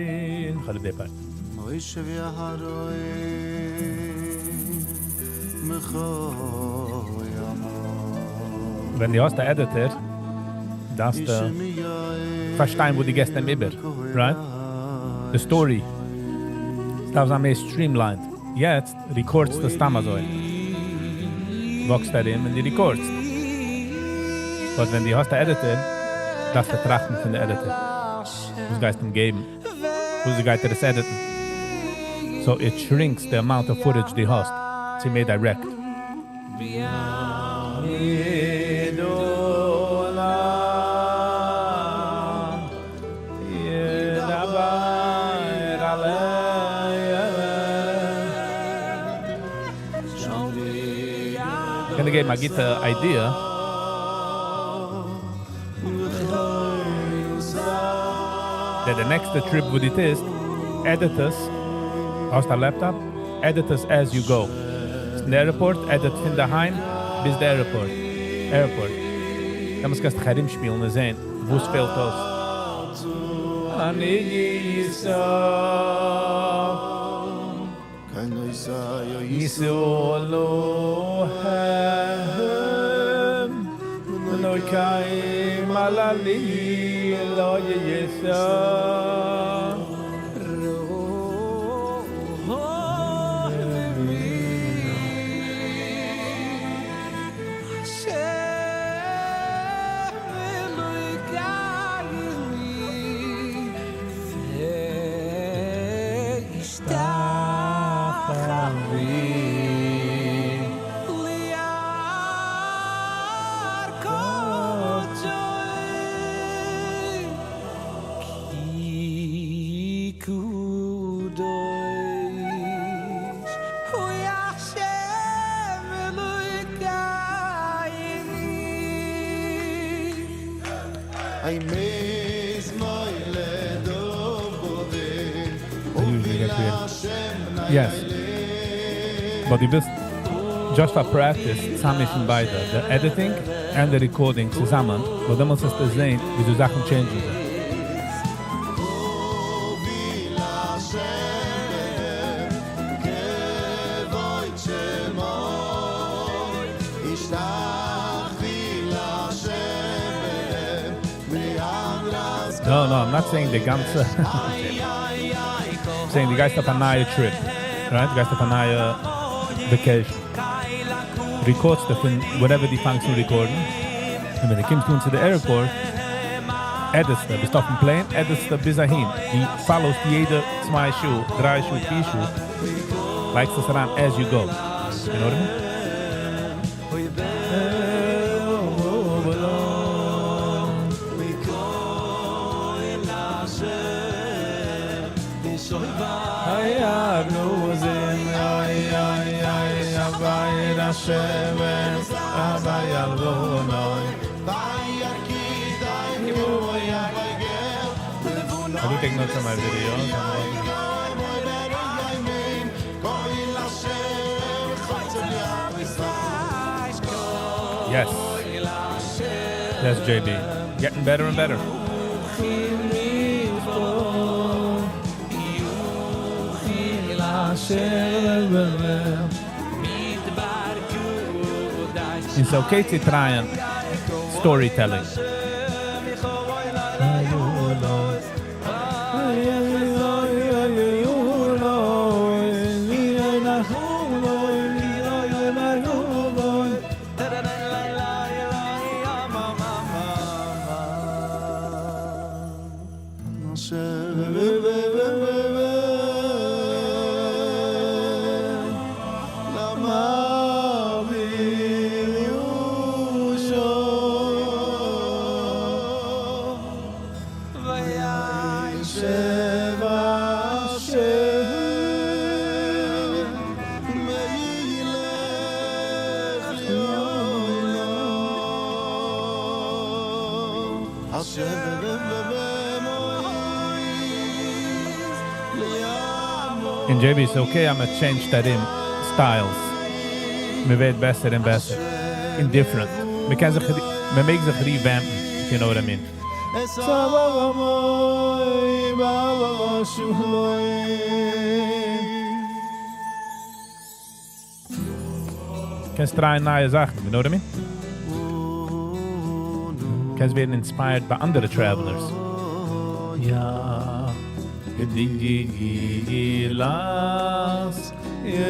[SPEAKER 1] חלב די part.
[SPEAKER 4] מוישה ואהרון מכל
[SPEAKER 1] ווען דו האסט א editor, דארפסטו פארשטיין וואו דו גייסט אים איבער, right? The story. עס דארף זיין מער streamlined. יעצט רעקארדסטו סתם אזוי. Walkסט ארום און דו רעקארדסט. But ווען דו האסט א editor, דארפסטו טראכטן פון די editor. וואס גייסטו אים געבן? וואס גייט ער עס edit'ן? So it shrinks the amount of footage דו האסט צו מער direct. קען דיר געבן א גוטע idea. That the next trip וואס דו טוסט, edit עס, האסט א laptop, edit עס as you go. אין די airport, edit פון דערהיים ביז די airport. Airport. דעמאלטס קענסטו דיך ארומשפילן און זען, וואס פעלט אויס. אני אשא. ישאו אלוהים אלוקים הללי לא ישא. I usually get weird. Yes. But דו ווילסט just for practice צוזאממישן ביידע, the editing and the recording צוזאמען, ווייל דעמאלטס וועסטו זען, ווי די זאכן change'ן זיך. No, I'm not saying די גאנצע. I'm saying דו גייסט אויף א נייע trip, right? דו גייסט אויף א נייע vacation. Recordסטו פון whatever דו פאנגסט אן record'ן. און ווען דו קומסט אן צו די airport, editסטו, ביסט אויפ'ן plane, editסטו ביז אהין. דו followסט יעדע 2 שעה, 3 שעה, 4 שעה, לייגסט עס אריין as you go. You know what I mean? I do take notes on my videos. Yes. Yes, JB. Getting better and better. It's okay to try and storytelling. און JB, it's okay, I'm gonna change that in styles. מ'ווערט בעסער און בעסער. און different. מ'קען זיך, מ'מעג זיך revamp'ן, if you know what I mean. קענסט try'ען נייע זאכן, you know what I mean? קענסט ווערן inspired ביי אנדערע travelers. יא.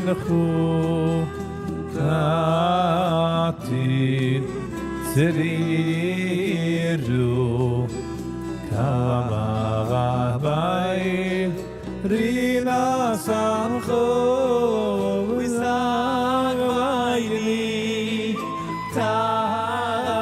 [SPEAKER 1] לך טאטי צרירו קאוואוואי רינה סמכו וסגווייני
[SPEAKER 5] טייני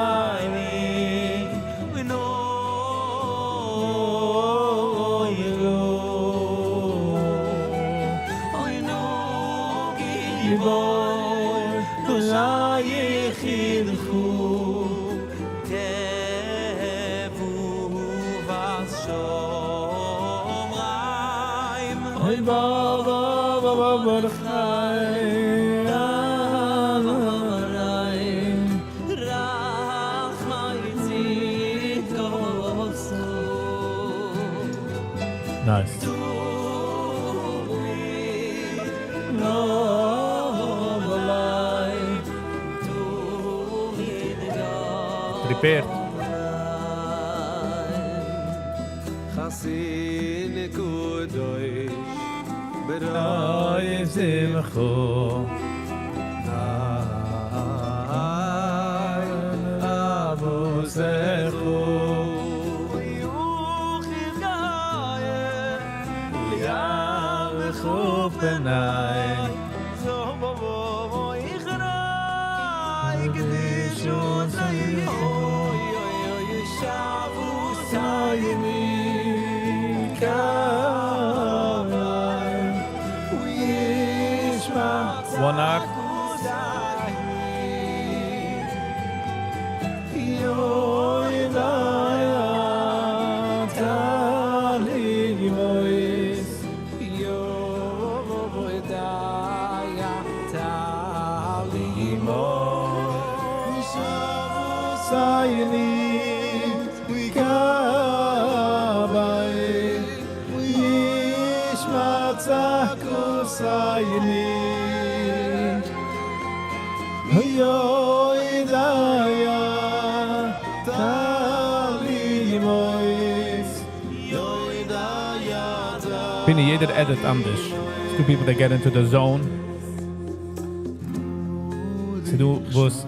[SPEAKER 1] Nice. Prepared. One act. פיני, יעדער edit אנדערש. ס'דא people that get into the zone. ס'דא וואס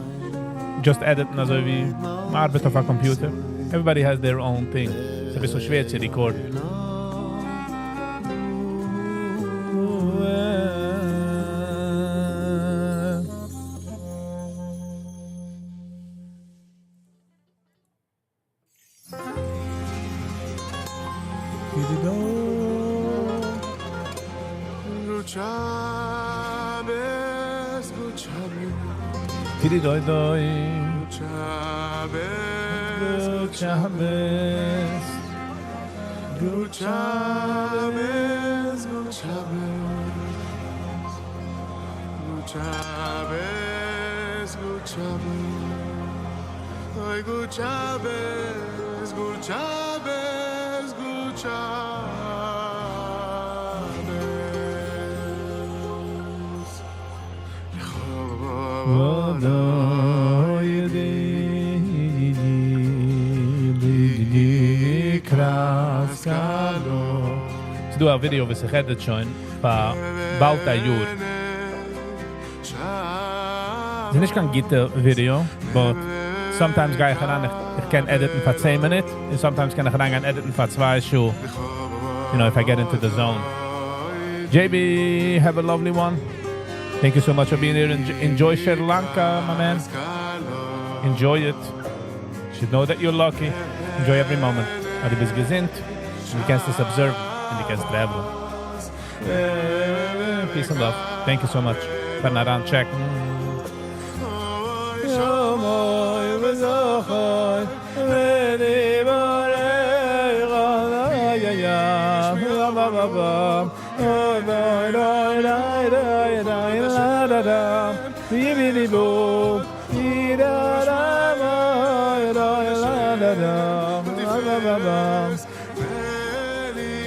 [SPEAKER 1] just edit'ן אזוי ווי מ'ארבעט אויף א computer. Everybody has their own thing. ס'איז אביסל שווער צו record'ן. ס'דא א ווידיאו וואס איך edit שוין פאר באלד א יאר. ס'איז נישט קיין גוטע ווידיאו, but sometimes גיי איך אריין איך קען edit'ן פאר צען מינוט, און sometimes קען איך אריינגיין edit'ן פאר צוויי שעה, you know if I get into the zone. JB, have a lovely one. Thank you so much for being here. Enjoy Sri Lanka, my man. Enjoy it. Should know that you're lucky. Enjoy every moment. אז דו ביסט געזונט, און דו קענסט עס observe'ן, און דו קענסט travel'ן. Peace and love. Thank you so much פארן אריינטשעקן.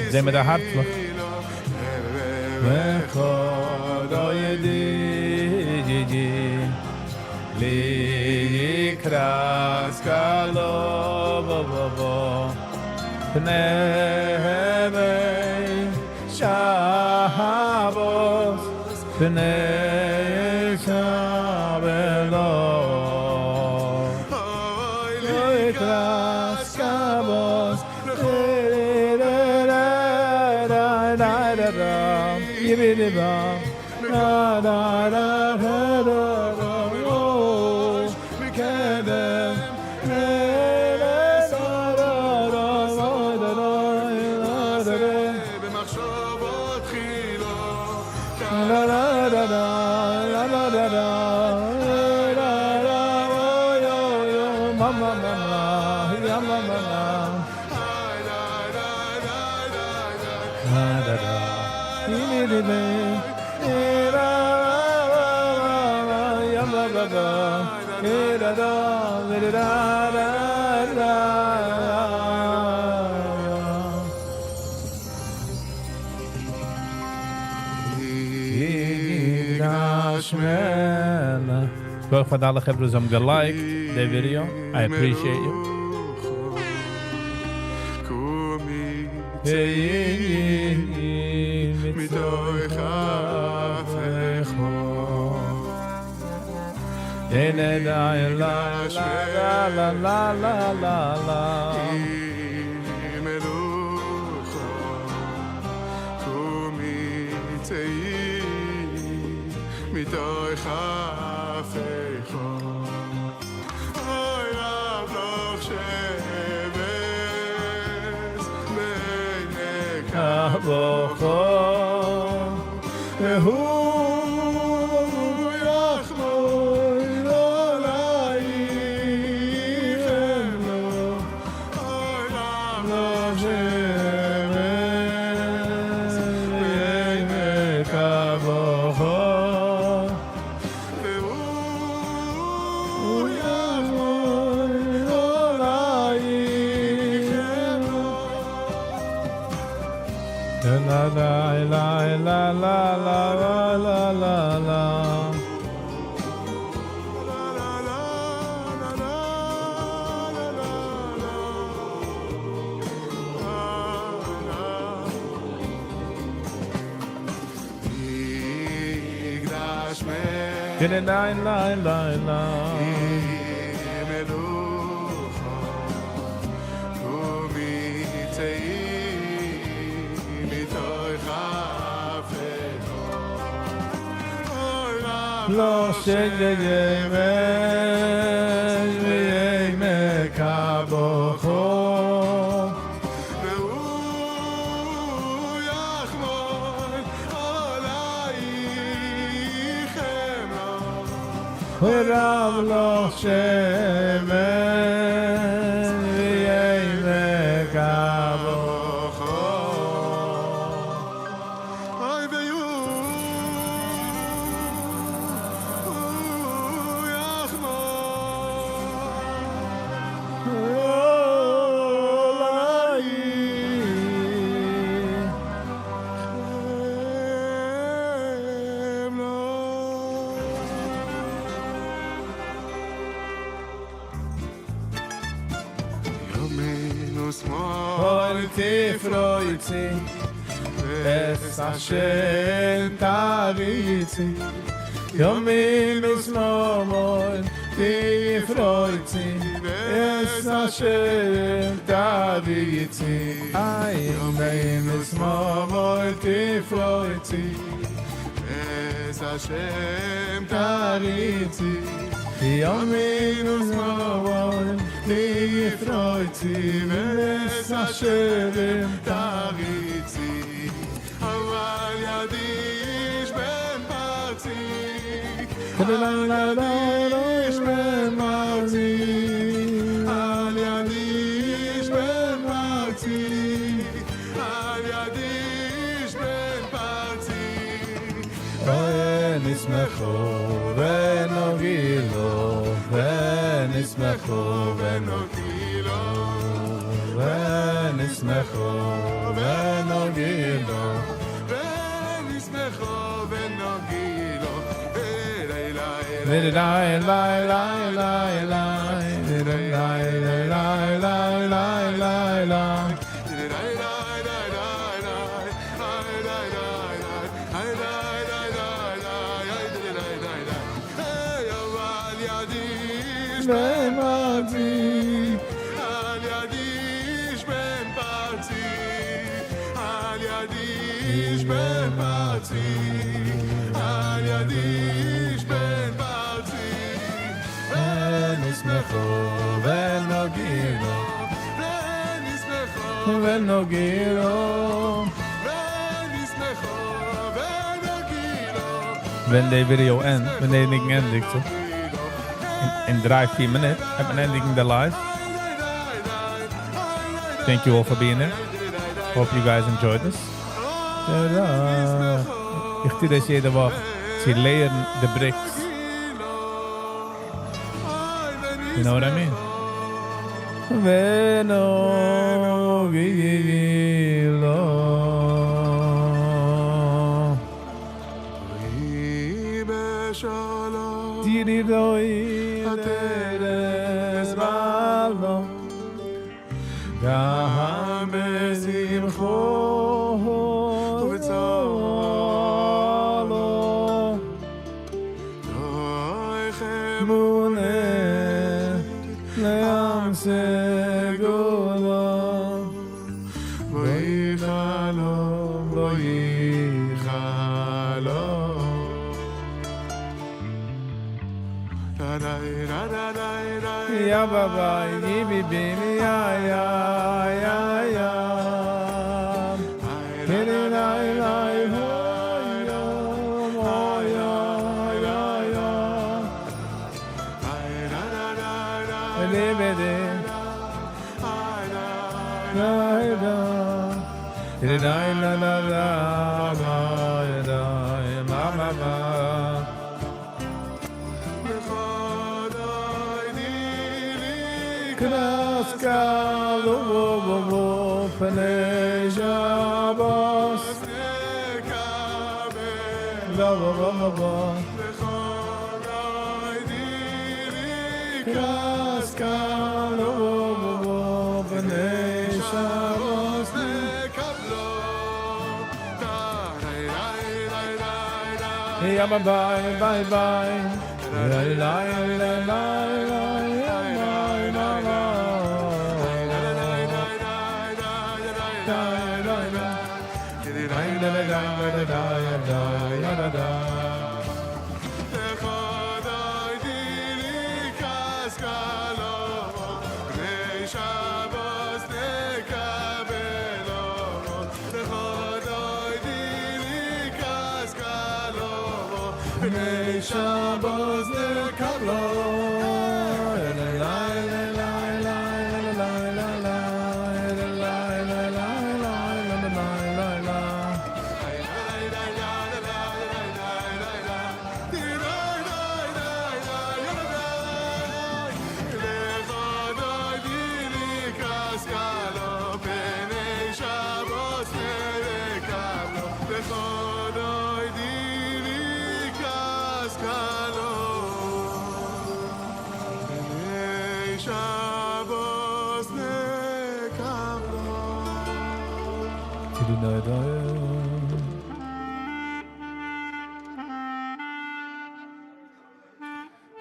[SPEAKER 1] זעמיר דא הארצליך. לקראת כלה פני שבת. פני שבלו.
[SPEAKER 4] אוי
[SPEAKER 1] לקראת כבוד.
[SPEAKER 4] במחשבות תחילו
[SPEAKER 1] שכוח פאר אלע חברה וואס האבן גע like ט די video, I appreciate you.
[SPEAKER 4] קומי מתוך אפך
[SPEAKER 1] La la la la la la.
[SPEAKER 4] מלוכו קומי צאי מתוך אפך אוי רב לך שבת בעיני
[SPEAKER 1] כבוכו והוא יחמול עלייך לו
[SPEAKER 4] אוי רב
[SPEAKER 1] לא שבת בעיני כבוכו
[SPEAKER 4] והוא
[SPEAKER 1] יחמול עלייך לו La la la la la la la la la.
[SPEAKER 4] La la la la la la la la. יקדש
[SPEAKER 1] La la la la.
[SPEAKER 4] מלוכו קומי צאי מתוך אפך אוי רב
[SPEAKER 1] לא שיהיה ויהיה כבוכו
[SPEAKER 4] והוא יחמול עלייכם לו
[SPEAKER 1] ורב לו שמש ויהיה כבוכו
[SPEAKER 4] אוי והוא יחמול
[SPEAKER 1] עלייך
[SPEAKER 4] לו. ימין ושמאל
[SPEAKER 1] תפרוצי את השם תעריצי ימין ושמאל תפרוצי את השם תעריצי ימין ושמאל תפרוצי
[SPEAKER 4] את השם
[SPEAKER 1] תעריצי ימין ושמאל תפרוצי את השם
[SPEAKER 4] תעריצי אבל יד איש בן פרצי
[SPEAKER 1] la la la
[SPEAKER 4] איש בן פרצי על יד איש בן פרצי על יד איש בן פרצי
[SPEAKER 1] ונשמחו ונוגילו ונשמחו
[SPEAKER 4] ונוגילו
[SPEAKER 1] ונשמחו ונוגילו
[SPEAKER 4] ונשמחו ונוגילו
[SPEAKER 1] לי לי לי לי לי לי לי לי לי לי לי לי.
[SPEAKER 4] בן פרצי על יד איש בן פרצי על יד איש בן פרצי על יד איש בן פרצי ונשמחו ונגילה ונשמחו
[SPEAKER 1] ונגילה
[SPEAKER 4] ונשמחו ונגילה
[SPEAKER 1] ווען די video end, ווען די ניגון ענדיגט זיך, אין דריי, פיר מינוט, וועט מען ענדיגן די live. Thank you all for being here. Hope you guys enjoyed this. איך טו דאס יעדע וואך צו לערנען די bricks. You know what I mean? ונגילה.
[SPEAKER 4] ויהי בשלום
[SPEAKER 1] דירי עטרת בעלה גם בשמחות ובצהלה
[SPEAKER 4] תוך
[SPEAKER 1] אמונה לעם סגולה
[SPEAKER 4] בואי חלום, בואי חלום. Da da da da da da
[SPEAKER 1] יא בא yi bi bi mi ya ya ya ya Hiri lai lai ho yo mo ya ya ya Li bi di la da Hiri lai la la la la da ma ma ma לקראת כלה פני שבת לה לה לה לה לקראת כלה פני שבת יא ביי ביי ביי la la la la la la la שבת נקבלו la la la la la la la la la la la la la la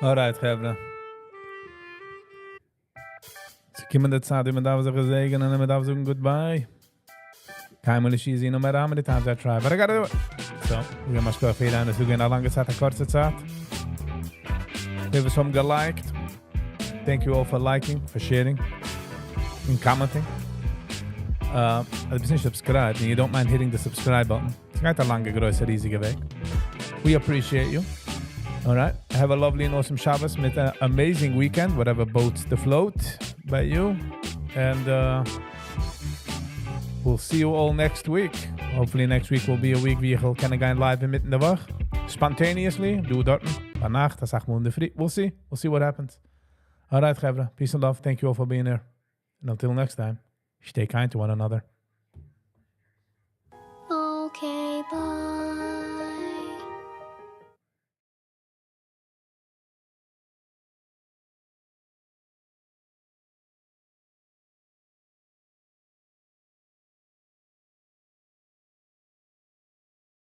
[SPEAKER 1] Alright, חברה. ס'קומט די צייט, ווי מען דארף זיך געזעגענען און מען דארף זאגן goodbye. קיינמאל נישט easy, no matter how many times I try, but I gotta do it. So, מיר האבן משפיע אויף יעדן, עס איז געווען א לאנגע צייט, א קורצע צייט. די וואס האבן געליקט. Thank you all for liking, for sharing, and commenting. אויב ביסט נישט subscribed and you don't mind hitting the subscribe button. עס גייט א לאנגע, גרויסע, ריזיגע וועג. We appreciate you. All right. Have a lovely and awesome Shabbos מיט an amazing weekend, whatever boats the float by you. And we'll see you all next week. Hopefully next week will be a week ווי איך וועל קענען גיין live אינמיטן די וואך. Spontaneously. דא דארטן. ביינאכט, דאס זאגט מען אין די פרי. We'll see. We'll see what happens. All right, חברה. Peace and love. Thank you all for being here. And until next time, stay kind to one another.
[SPEAKER 3] Okay, bye.